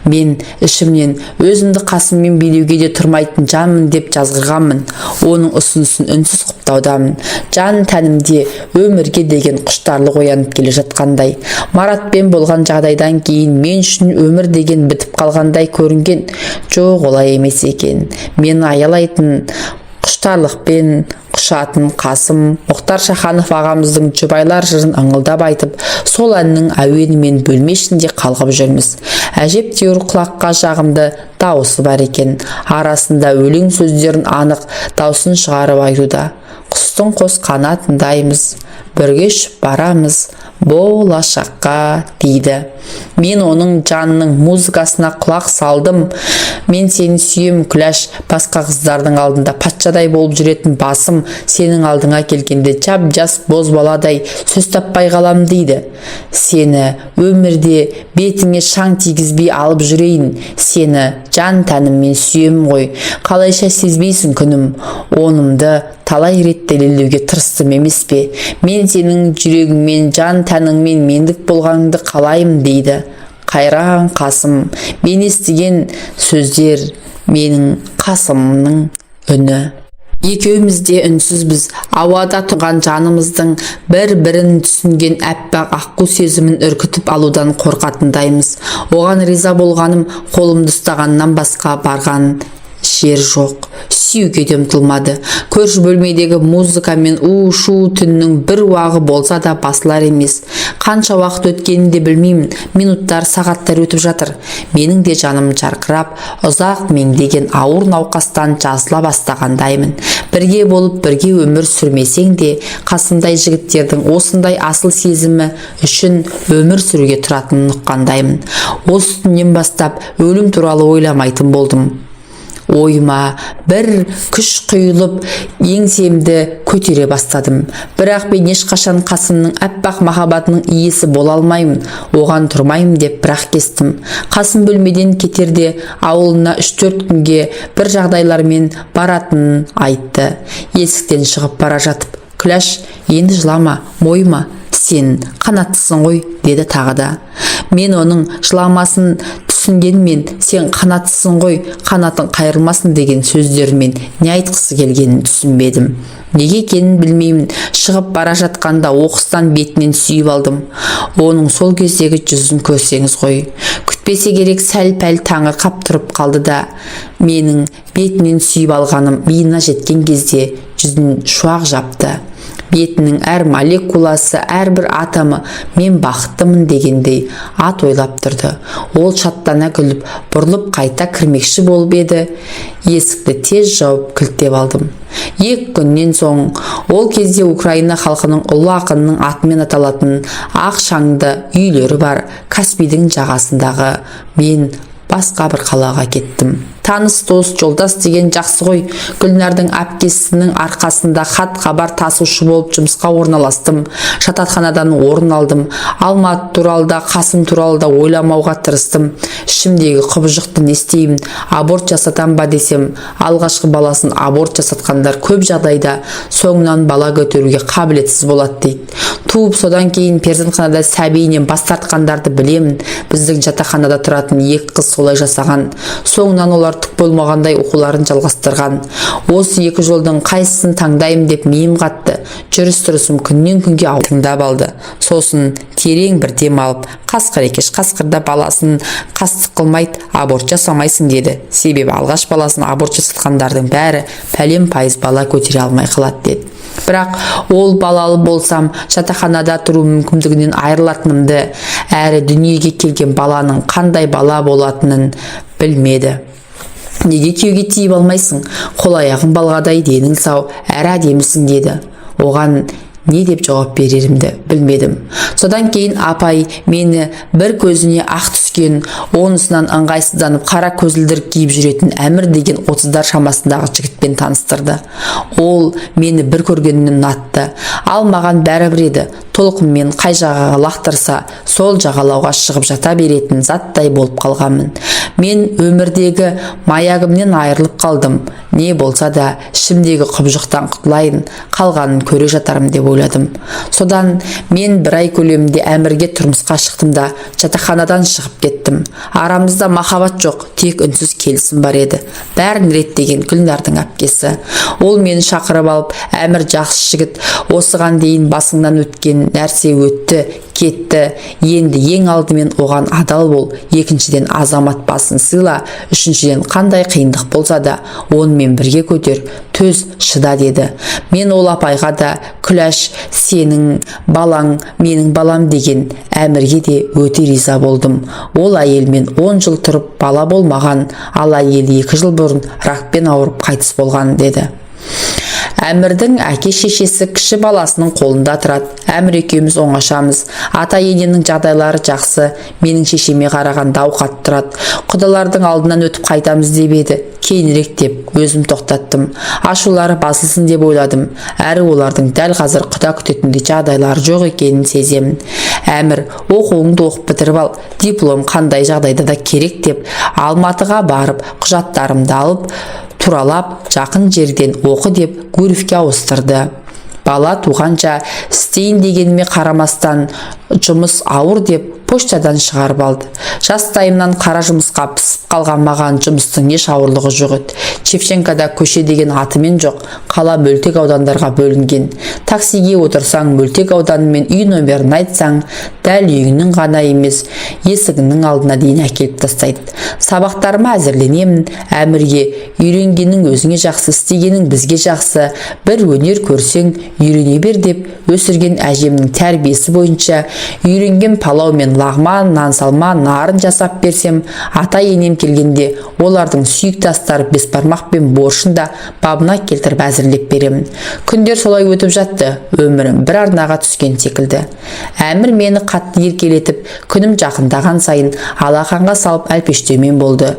Мен ішімнен өзімді Қасыммен билеуге де тұрмайтын жанмын деп жазғырғанмын. Оның ұсынысын үнсіз құптаудамын. Жан тәнімде өмірге деген құштарлық оянып келе жатқандай. Маратпен болған жағдайдан кейін мен үшін өмір деген бітіп қалғандай көрінген. Жоқ, олай емес екен. Мені аялайтын, құштарлықпен құшатын Қасым Мұхтар Шаханов ағамыздың «Жұбайлар» жырын ыңылдап айтып, сол әннің әуенімен бөлме ішінде қалғып жүрміз. Әжептәуір құлаққа жағымды дауысы бар екен. Арасында өлең сөздерін анық даусын шығарып айтуда. «Құстың қос қанатындаймыз, бірге ұшып барамыз болашаққа», – дейді. Мен оның жанының музыкасына құлақ салдым. Мен сені сүйемін, Күләш. Басқа қыздардың алдында патшадай болып жүретін басым сенің алдыңа келгенде жап-жас бозбаладай сөз таппай қалам, дейді. Сені өмірде бетіңе шаң тигізбей алып жүрейін. Сені жан тәніммен сүйемін ғой. Қалайша сезбейсің, күнім? Онымды талай рет дәлелдеуге тырыстым емес пе? Мен сенің жүрегіңмен, жан тәніңмен мендік болғаныңды қалаймын, дейді. Қайран Қасым! Мен естіген сөздер менің Қасымның үні. Екеуміз де үнсізбіз. Ауада тұрған жанымыздың бір-бірін түсінген әппақ аққу сезімін үркітіп алудан қорқатындаймыз. Оған риза болғаным, қолымды ұстағаннан басқа барған жер жоқ. Сүюге де ұмтылмады. Көрші бөлмедегі музыка мен у-шу түннің бір уағы болса да басылар емес. Қанша уақыт өткенін де білмеймін. Минуттар, сағаттар өтіп жатыр. Менің де жаным жарқырап, ұзақ меңдеген ауыр науқастан жазыла бастағандаймын. Бірге болып, бірге өмір сүрмесең де, Қасымдай жігіттердің осындай асыл сезімі үшін өмір сүруге тұратынын ұққандаймын. Осы түннен бастап өлім туралы ойламайтын болдым. Ойыма бір күш құйылып, еңсемді көтере бастадым. Бірақ мен ешқашан Қасымның әппақ махаббатының иесі бола алмаймын, оған тұрмаймын деп бірақ кестім. Қасым бөлмеден кетерде ауылына 3-4 күнге бір жағдайлармен баратынын айтты. Есіктен шығып бара жатып: «Күләш, енді жылама, мойыма, сен қанаттысың ғой», – деді тағы да. Мен оның жыламасын түсінгенмен, «сен қанаттысың ғой, қанатың қайырылмасын» деген сөздерімен не айтқысы келгенін түсінбедім. Неге екенін білмеймін, шығып бара жатқанда оқыстан бетінен сүйіп алдым. Оның сол кездегі жүзін көрсеңіз ғой! Күтпесе керек, сәл-пәл таңырқап тұрып қалды да, менің бетінен сүйіп алғаным миына жеткен кезде жүзін шуақ жапты. Бетінің әр молекуласы, әрбір атомы мен бақыттымын дегендей ат ойлап тұрды. Ол шаттана күліп, бұрылып қайта кірмекші болып еді, есікті тез жауып, кілттеп алдым. 2 күннен соң, ол кезде Украина халқының ұлы ақынның атымен аталатын ақ шаңды үйлері бар Каспийдің жағасындағы мен басқа бір қалаға кеттім. Таныс, дос, жолдас деген жақсы ғой. Гүлнардың әпкесінің арқасында хат хабар тасушы болып жұмысқа орналастым. Жатақханадан орын алдым. Алматы туралы да, Қасым туралы да ойламауға тырыстым. Ішімдегі құбыжықты не істеймін? Аборт жасатам ба десем, алғашқы баласын аборт жасатқандар көп жағдайда соңынан бала көтеруге қабілетсіз болады дейді. Туып, содан кейін перзентханада сәбиінен бас тартқандарды білемін. Біздің жатақханада тұратын екі қыз солай жасаған. Соңынан олар түк болмағандай оқуларын жалғастырған. Осы екі жолдың қайсысын таңдаймын деп миым қатты. Жүріс тұрысым күннен күнге тыңдап алды. Сосын терең бір дем алып: «Қасқыр екеш қасқыр да баласын қастық қылмайды, аборт жасамайсың», – деді. Себебі алғаш баласын аборт жасатқандардың бәрі пәлен пайыз бала көтере алмай қалады деді. Бірақ ол балалы болсам, жатақханада тұру мүмкіндігінен айырылатынымды, әрі дүниеге келген баланың қандай бала болатынын білмеді. «Неге күйеуге тиіп алмайсың? Қол аяғың балғадай, денің сау, әрі әдемісің», – деді. Оған не деп жауап берерімді білмедім. Содан кейін апай мені бір көзіне ақ түскен, онысынан ыңғайсызданып қара көзілдірік киіп жүретін Әмір деген 30-дар шамасындағы жігітпен таныстырды. Ол мені бір көргеннен ұнатты. Ал маған бәрібір еді. Толқынмен қай жағаға лақтырса, сол жағалауға шығып жата беретін заттай болып қалғанмын. Мен өмірдегі маягымнан айырылып қалдым. Не болса да ішімдегі құбыжықтан құтылайын, қалғанын көре жатармын деп ойладым. Содан мен бір ай көлемінде Әмірге тұрмысқа шықтым да, жатақханадан шығып кеттім. Арамызда махаббат жоқ, тек үнсіз келісім бар еді. Бәрін реттеген Гүлнардың әпкесі. Ол мені шақырып алып: «Әмір жақсы жігіт. Осыған дейін басыңнан өткен нәрсе өтті кетті. Енді ең алдымен оған адал бол. Екіншіден, азамат басын сыйла. Үшіншіден, қандай қиындық болса да, онымен бірге көтер, төз, шыда», – деді. Мен ол апайға да, «Күләш, сенің балаң менің балам» деген Әмірге де өте риза болдым. Ол әйелмен 10 жыл тұрып, бала болмаған. Ал әйелі 2 жыл бұрын ракпен ауырып қайтыс болған деді. Әмірдің әке-шешесі кіші баласының қолында тұрады. Әмір екеуміз оңашамыз. Ата-енемнің жағдайлары жақсы, менің шешеме қарағанда ауқат тұрады. Құдалардың алдынан өтіп қайтамыз деп еді, кейінірек деп өзім тоқтаттым. Ашулары басылсын деп ойладым. Әрі олардың дәл қазір құда күтетіндей жағдайлары жоқ екенін сеземін. Әмір, оқуыңды оқып бітіріп ал, диплом қандай жағдайда да керек деп Алматыға барып құжаттарымды алып, туралап жақын жерден оқы деп Гурьевке ауыстырды. Бала туғанша істейін дегеніме қарамастан, жұмыс ауыр деп почтадан шығарып алды. Жастайымнан қара жұмысқа пісіп қалған маған жұмыстың еш ауырлығы жоқ еді. Шевченкода көше деген атымен жоқ, қала мөлтек аудандарға бөлінген. Таксиге отырсаң, мөлтек ауданы мен үй номерін айтсаң, дәл үйіңнің ғана емес, есігіңнің алдына дейін әкеліп тастайды. Сабақтарыма әзірленемін. Әмірге үйренгенің өзіңе жақсы, істегенің бізге жақсы, бір өнер көрсең үйрене бер деп өсірген әжемнің тәрбиесі бойынша үйренген палау мен лағман, нан салма, нарын жасап берсем, ата-енем келгенде олардың сүйікті астары бесбармақ пен борщын да бабына келтіріп әзірлеп беремін. Күндер солай өтіп жатты, өмірім бір арнаға түскен секілді. Әмір мені қатты еркелетіп, күнім жақындаған сайын алақанға салып әлпештеумен болды.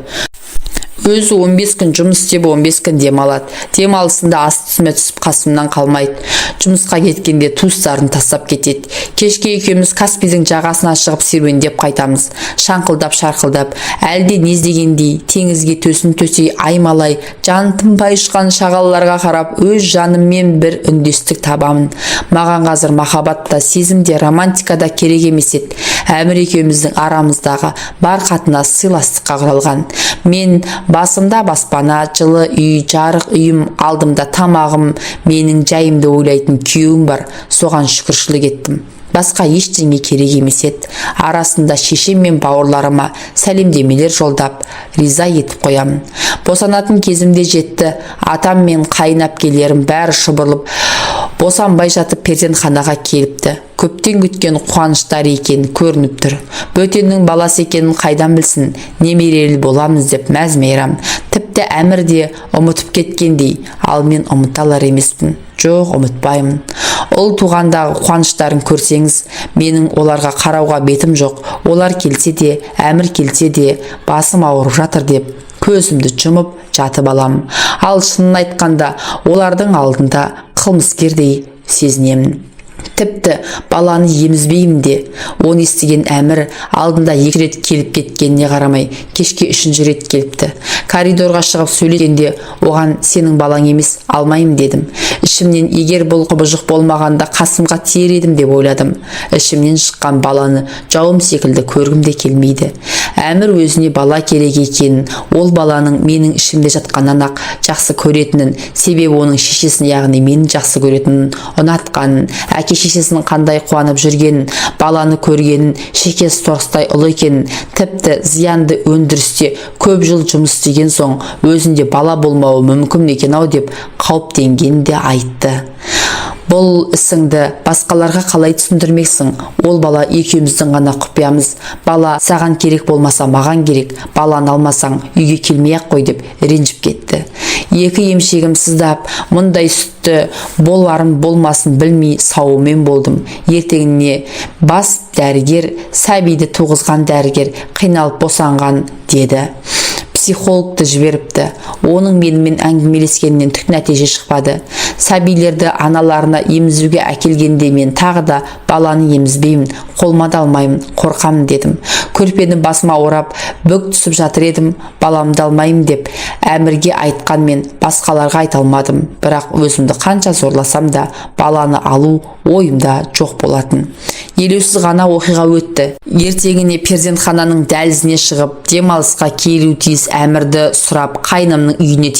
Өзі 15 күн жұмыс істеп, 15 күн демалады. Демалысында асты үстіме түсіп, қасымнан қалмайды. Жұмысқа кеткенде туыстарын тастап кетеді. Кешке екеуміз Каспийдің жағасына шығып серуендеп қайтамыз. Шаңқылдап, шарқылдап, әлде не іздегендей теңізге төсін төсей аймалай жан тынбай ұшқан шағалаларға қарап, өз жаныммен бір үндестік табамын. Маған қазір махаббат та, сезім де, романтика да керек емес еді. Әмір екеуміздің арамыздағы бар қатынас сыйластыққа құралған. Мен басымда баспана, жылы үй, жарық үйім, алдымда тамағым, менің жайымды ойлайтын күйеуім бар, соған шүкіршілік еттім. Басқа ештеңе керек емес еді. Арасында шешем мен бауырларыма сәлемдемелер жолдап, риза етіп қоямын. Босанатын кезім де жетті. Атам мен қайын әпкелерім бәрі шұбырылып, босанбай жатып перзентханаға келіпті. Көптен күткен қуаныштары екен көрініп тұр. Бөтеннің баласы екенін қайдан білсін, немерелі боламыз деп мәз мейрам. Тіпті Әмір де ұмытып кеткендей, ал мен ұмыта алар емеспін. Жоқ, ұмытпаймын. Ұл туғандағы қуаныштарын көрсеңіз, менің оларға қарауға бетім жоқ. Олар келсе де, Әмір келсе де, басым ауырып жатыр деп көзімді жұмып жатып аламын. Ал шынын айтқанда, олардың алдында қылмыскердей сезінемін. Тіпті баланы емізбеймін де. Оны естіген Әмір алдында екі рет келіп кеткеніне қарамай, кешке үшінші рет келіпті. Коридорға шығып сөйлескенде оған сенің балаң емес, алмаймын дедім. Ішімнен егер бұл құбыжық болмағанда қасымға тиер едім деп ойладым. Ішімнен шыққан баланы жауым секілді көргім де келмейді. Әмір өзіне бала керек екенін, ол баланың менің ішімде жатқаннан ақ жақсы көретінін, себебі оның шешесін, яғни мені жақсы көретінін, ұнатқанын, әке шешесінің қандай қуанып жүргенін, баланы көргенін, шекесі торыстай ұлы екенін, тіпті зиянды өндірісте көп жыл жұмыс істеген соң өзінде бала болмауы мүмкін екен ау деп қауіптенгенін де айтты. Бұл ісіңді басқаларға қалай түсіндірмексің? Ол бала екеуміздің ғана құпиямыз. Бала саған керек болмаса, маған керек. Баланы алмасаң, үйге келмей ақ қой деп ренжіп кетті. Екі емшегім сыздап, мұндай сүтті боларын болмасын білмей сауымен болдым. Ертеңіне бас дәрігер, сәбиді туғызған дәрігер қиналып босанған деді. Психологты жіберіпті. Оның менімен әңгімелескенінен түк нәтиже шықпады. Сәбилерді аналарына емізуге әкелгенде мен тағы да баланы емізбеймін, қолыма да алмаймын, қорқамын дедім. Көрпені басыма орап, бүк түсіп жатыр едім, баламды алмаймын деп Әмірге айтқанмен, басқаларға айта алмадым. Бірақ өзімді қанша зорласам да, баланы алу ойымда жоқ болатын. Елеусіз ғана оқиға өтті. Ертеңіне перзентхананың дәлізіне шығып, демалысқа келуі тиіс Әмірді сұрап қайнымның үйіне